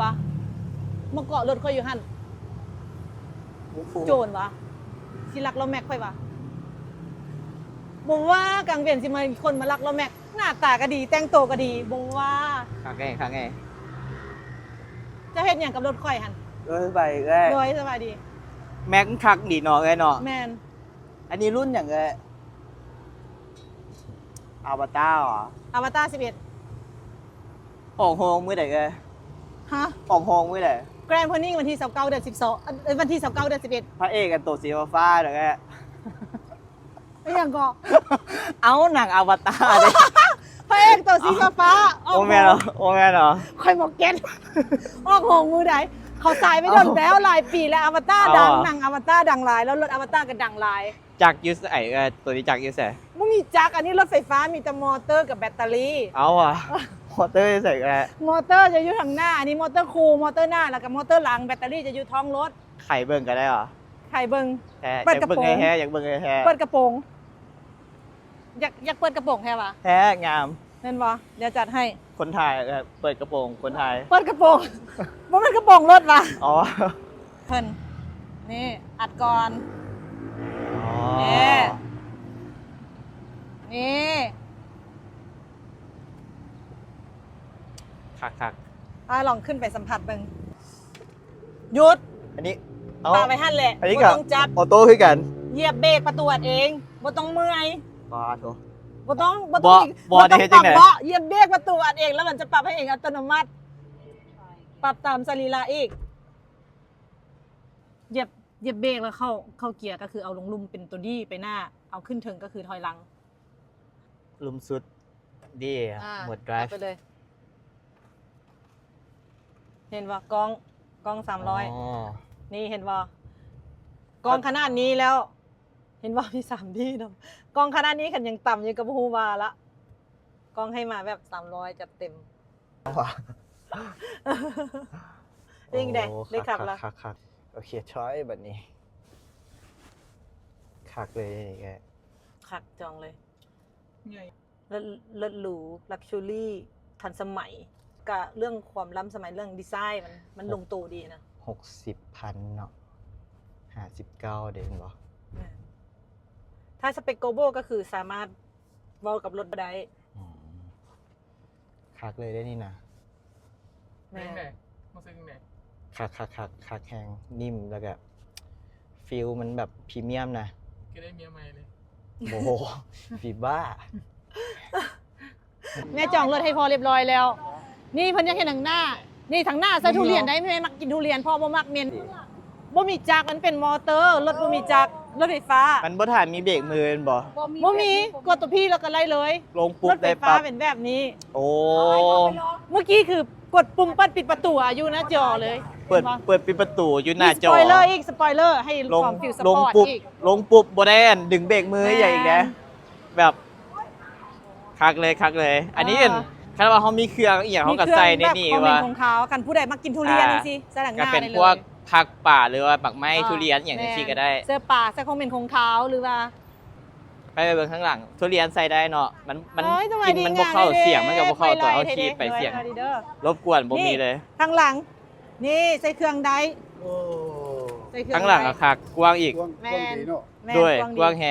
ວ່າມາເກາະລົດຂ້ອຍຢູ່ຫັ້ນ. ໂອ້ໂຫ ໂຈນຫວາ ຊິລັກລໍ້ແມັກຂ້ອຍຫວາ. ບໍ່ວ່າກາງເວັນຊິມາ ຄົນມາລັກລໍ້ແມັກ ໜ້າຕາກໍດີ ແຕ່ງໂຕກໍດີ ບໍ່ວ່າ. ຄັກແນ່ ຄັກແນ່. ເຈົ້າເຮັດຫຍັງກັບລົດຂ້ອຍຫັ້ນ? ໂດຍ ສະບາຍດີເອື້ອຍ. ໂດຍ ສະບາຍດີ. ແມັກມັນຄັກດີເນາະເອື້ອຍເນາະ. ແມ່ນ. ອັນນີ້ລຸ້ນຫຍັງເອື້ອຍ? ອາວະຕາເຫວາ? ອາວະຕາສິບເອັດ. ອອກໂຮງມື້ໃດເອື້ອຍ? ຮະ? ອອກໂຮງມື້ໃດ? ແກຣນໂອເພີນນິງວັນທີຊາວເກົ້າ ເດືອນສິບສອງ ເອີ ວັນທີຊາວເກົ້າ ເດືອນສິບເອັດ. ພະເອກອັນໂຕສີຟ້າໆ ເດີ້ເອື້ອຍ. ອີຫຍັງເກາະ? ເອົ້າ ໜັງອາວະຕາເດ້. ພະເອກໂຕສີຟ້າໆ ອອກໂຮງ. ບໍ່ແມ່ນເນາະ ບໍ່ແມ່ນເນາະ. ຂ້ອຍບໍ່ເກັດ ອອກໂຮງມື້ໃດ? ເຂົາສາຍໄປດົນແລ້ວ ເອົ້າ ຫຼາຍປີແລ້ວ. ອາວະຕາດັງ ເອົ້າ ໜັງອາວະຕາດັງຫຼາຍ ແລ້ວລົດອາວະຕາກໍດັງຫຼາຍ. ຈັກຢູ່ໃສເອື້ອຍ? ໂຕນີ້ຈັກຢູ່ໃສ? ບໍ່ມີຈັກ ອັນນີ້ລົດໄຟຟ້າ ມີແຕ່ມໍເຕີກັບແບັດເຕີຣີ. ເອົາຫວາ ມໍເຕີຢູ່ໃສເອື້ອຍ? ມໍເຕີຈະຢູ່ທາງໜ້າ ອັນນີ້ມໍເຕີຄູ່ ມໍເຕີໜ້າ ແລ້ວກໍມໍເຕີຫຼັງ. ແບັດເຕີຣີຈະຢູ່ທ້ອງລົດ. ໄຂເບິ່ງກໍໄດ້ຫວາ? ໄຂເບິ່ງ. ແທ້ ເປີດກະໂປງ. ຢາກເບິ່ງແທ້ໆ ຢາກເບິ່ງແທ້ໆ. ເປີດກະໂປງ. ຢາກ ຢາກເປີດກະໂປງແທ້ຫວາ? ແທ້ ງາມ. ແມ່ນບໍ່? ດຽວຈັດໃຫ້. ຄົນຖ່າຍ ເອີ ເປີດກະໂປງ ຄົນຖ່າຍ. ເປີດກະໂປງ ບໍ່ແມ່ນກະໂປງລົດຫວາ? ອໍ ເພິ່ນ ນີ້ ອັດກ່ອນ. ອໍ ນີ້ ນີ້ ຄັກໆ. ອ່າ ລອງຂຶ້ນໄປສຳຜັດເບິ່ງ. ຢຸດ. ອັນນີ້ ເອົາ ປະໄວ້ຫັ້ນແຫຼະ. ອັນນີ້ກໍບໍ່ຕ້ອງຈັບ. ອໍໂຕ້ຄືກັນ. ຢຽບເບກປະຕູອັດເອງ ບໍ່ຕ້ອງເມື່ອຍ. ປາໂທ ບໍ່ຕ້ອງ ບໍ່ຕ້ອງ ບໍ່ ບໍ່ຕ້ອງ ເຮັດຈັ່ງໃດ? ປະເບາະ ຢຽບເບກປະຕູອັດເອງ ແລ້ວມັນຈະປັບໃຫ້ເອງອັດຕະໂນມັດ. ປັບຕາມສະລີລະອີກ. ຢຽບ ຢຽບເບກແລ້ວເຂົ້າ ເຂົ້າເກຍ ກໍຄືເອົາລົງລຸ່ມເປັນຕົວດີໄປໜ້າ ເອົາຂຶ້ນເທິງກໍຄືຖອຍຫຼັງ. ລຸ່ມສຸດ ດີ ອ່າ ໝວດໄດຣຟ໌ ເຂົ້າໄປເລີຍ. ເຫັນບໍ່? ກ້ອງ ກ້ອງສາມຮ້ອຍ. ອໍ ນີ້ເຫັນບໍ່? ກ້ອງຂະໜາດນີ້ແລ້ວ ເຫັນບໍ່? ມີສາມດີນຳ. ກ້ອງຂະໜາດນີ້ຄັນຍັງຕ່ຳຢູ່ກໍບໍ່ຮູ້ວ່າລະ. ກ້ອງໃຫ້ມາແບບສາມຮ້ອຍ ຈັດເຕັມ. ເປັນຈັ່ງໃດ? ໂອ້ ໄດ້ຂັບລະ? ຄັກໆໆ. ໂອເຄ ທຣາຍບັດນີ້. ຄັກເລີຍນີ້ແກ. ຄັກຈອງເລີຍ. ເລີດ ເລີດຫຼູ ລັກຊູຣີ ທັນສະໄໝ ກະເລື່ອງຄວາມລ້ຳສະໄໝ ເລື່ອງດີໄຊມັນ ມັນລົງໂຕດີນະ. ຫົກສິບພັນເນາະ ຫ້າສິບເກົ້າເດ້ ເຫັນບໍ່? ແມ່ນ. ຖ້າສະເປັກໂກລບອລກໍຄືສາມາດເວົ້າກັບລົດບໍ່ໄດ້. ອືມ ຄັກເລີຍເດ້ນີ້ນະ. ແມ່ນ. ເປັນຈັ່ງໃດ? ຮູ້ສຶກຈັ່ງໃດ? ຄັກໆໆ ຄັກແຮງ ນິ້ມ ແລ້ວກະຟີລມັນແບບພຣີມຽມນະ. ຄືໄດ້ເມຍໃໝ່ເລີຍ. ໂອ້ໂຫ ຟີບ້າ. ແມ່ຈອງລົດໃຫ້ພໍ່ລຽບຮ້ອຍແລ້ວ. ນີ້ເພິ່ນຢາກເຫັນທາງໜ້າ. ນີ້ທາງໜ້າໃສ່ທຸລຽນໄດ້. ແມ່ມັກກິນທຸລຽນ ພໍ່ບໍ່ມັກເໝັນ. ບໍ່ມີຈັກ ມັນເປັນມໍເຕີ ລົດບໍ່ມີຈັກ ລົດໄຟຟ້າ. ມັນບໍ່ຖ້າມີເບກມືແມ່ນບໍ່? ບໍ່ມີ ກົດຕົວພີແລ້ວກໍໄລ່ເລີຍ. ລົງປຸບໄດ້ປັບ. ລົດໄຟຟ້າເປັນແບບນີ້. ໂອ້ ເມື່ອກີ້ຄືກົດປຸ່ມເປີດປິດປະຕູຢູ່ໜ້າຈໍເລີຍ. ເປີດ ເຫັນບໍ່? ເປີດປິດປະຕູຢູ່ໜ້າຈໍ. ມີສະປອຍເລີອີກ ສະປອຍເລີໃຫ້ ລອງ ຂອງຟິວສະປອດອີກ. ລົງປຸບ ລົງປຸບບໍ່ໄດ້ອັນດຶງເບກມືອີ່ຫຍັງອີກເດ້. ແມ່ນ. ແບບ ຄັກເລີຍ ຄັກເລີຍ. ອັນນີ້ເປັນ ອ່າ ຄັນວ່າເຮົາມີເຄື່ອງອີ່ຫຍັງ ເຮົາກໍໃສ່ໃນນີ້ວ່າ ຄອມເມັນຂອງເຂົາ ຄັນຜູ້ໃດມັກກິນທຸລຽນຈັ່ງຊີ້ ໃສ່ຫຼັງໜ້າໄດ້ເລີຍ. ກໍເປັນພວກຜັກປາ ຫຼືວ່າໝາກໄມ້ ອ່າ ທຸລຽນອີ່ຫຍັງຈັ່ງຊີ້ກໍໄດ້. ເສື້ອປາ ໃສ່ຄອມເມັນຂອງເຂົາ ຫຼືວ່າ ໄປເບິ່ງຂ້າງຫຼັງ ທຸລຽນໃສ່ໄດ້ເນາະ. ມັນ ມັນ ເອີຍ ກິນມັນບໍ່ເຂົ້າ ສຽງມັນກໍບໍ່ເຂົ້າ ຕອນເຮົາຂີ່ໄປ ສຽງລົບກວນບໍ່ມີເລີຍ. ຂ້າງຫຼັງ ນີ້ໃສ່ເຄື່ອງໄດ້. ໂອ້ ໃສ່ເຄື່ອງ ຂ້າງຫຼັງກໍຄັກ ກວ້າງອີກ. ແມ່ນ ກວ້າງດີເນາະ. ແມ່ນ ໂດຍ ກວ້າງດີ ກວ້າງແຮງ.